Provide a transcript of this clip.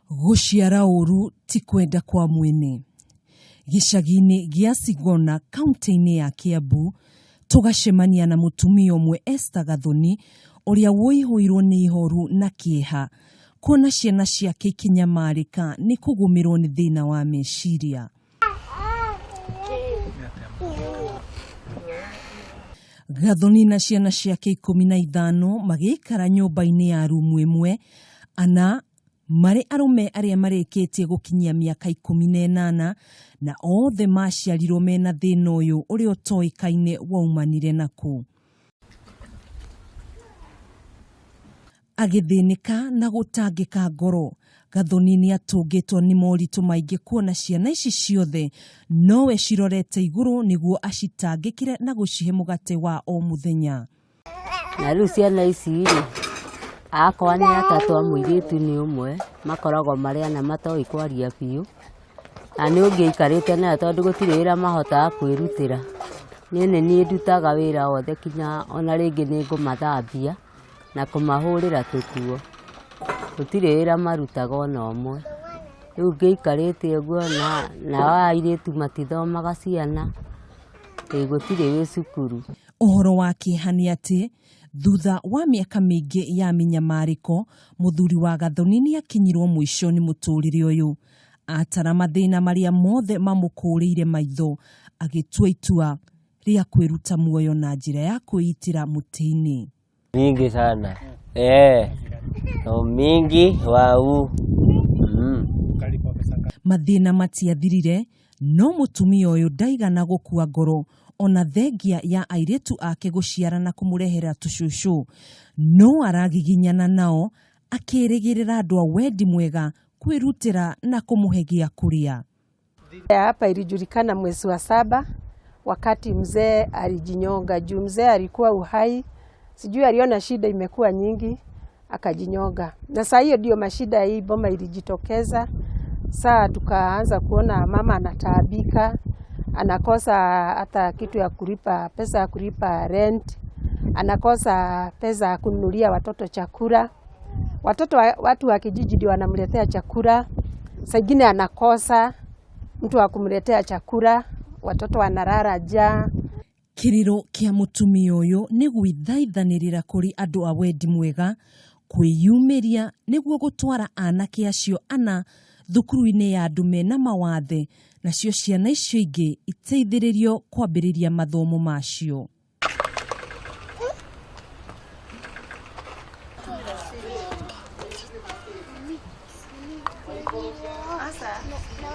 Gũciara ũru ti kwenda kwa mwene. Gĩcagi-inĩ gĩa Sigona kaunti-inĩ ya Kiambu tũgacemania na mũtumia ũmwe Esther Gathoni ũrĩa woihũirwo nĩ ihoru na kĩeha kuona ciana ciake ikinyamarĩka nĩ kũgũmĩrwo nĩ thĩna wa meciria. Gathoni na ciana ciake 15 magĩikara nyũmba-inĩ ya rumu ĩmwe, ana marĩ arũme arĩa marĩkĩtie gũkinyia mĩaka 18 na othe maciarirwo mena thĩna ũyũ ũrĩa ũtoĩkaine waumanire nakũ. Agĩthĩnĩka na gũtangĩka ngoro, Gathoni nĩ atũngĩtwo nĩ moritũ maingĩ kuona ciana ici ciothe nowe cirorete igũrũ nĩguo acitangĩkĩre na gũcihe mũgate wa o mũthenya. Na rĩu ciana ici rĩ, akwa nĩ atatũ a mũirĩtu nĩ ũmwe, makoragwo marĩ ana matoĩ kwaria biũ, na nĩ ũngĩikarĩte nayo tondũ gũtirĩ wĩra mahotaga kwĩrutĩra. Niĩ nĩ niĩ ndutaga wĩra wothe kinya ona rĩngĩ nĩ ngũmathambia na kũmahũrĩra tũkuo. Gũtirĩ wĩra marutaga ona ũmwe. Rĩu ngĩikarĩte ũguo nao airĩtu matithomaga ciana, ĩ gũtirĩ wĩ cukuru. Ũhoro wa kĩeha nĩ atĩ thutha wa mĩaka mĩingĩ ya mĩnyamarĩko, mũthuri wa Gathoni nĩ akinyirwo mũico nĩ mũtũrĩre ũyũ. Atara mathĩna marĩa mothe mamũkũrĩire maitho, agĩtua itua rĩa kwĩruta muoyo na njĩra ya kwĩitĩra mũtĩ-inĩ. Mingi sana no mingi wau. Mathĩna matiathirire no mũtumia ũyũ ndaigana gũkua ngoro ona thengia ya airĩtu ake gũciara na kũmũrehera tũcũcũ, no aragiginyana nao akĩrĩgĩrĩra andũ a wendi mwega kwĩrutĩra na kũmũhe gĩa kũrĩa. Hapa ilijulikana mwezi wa 7 wakati mzee alijinyonga. Juu mzee alikuwa uhai, sijui aliona shida imekuwa nyingi akajinyonga. Na saa hiyo ndio mashida hii boma ilijitokeza. Saa tukaanza kuona mama anataabika, anakosa hata kitu ya kulipa, pesa ya kulipa rent, anakosa pesa ya kununulia watoto chakula. Watoto watu wa kijiji ndio wanamletea chakula. Saa ingine anakosa mtu wa kumletea chakula, watoto wanalala njaa. Kĩrĩro kĩa mũtumia ũyũ nĩ gwĩthaithanĩrĩra kũrĩ andũ a wendi mwega kwĩyumĩria nĩguo gũtwara anake acio ana thukuru-inĩ ya andũ mena mawathe, nacio ciana icio ingĩ iteithĩrĩrio kwambĩrĩria mathomo macio.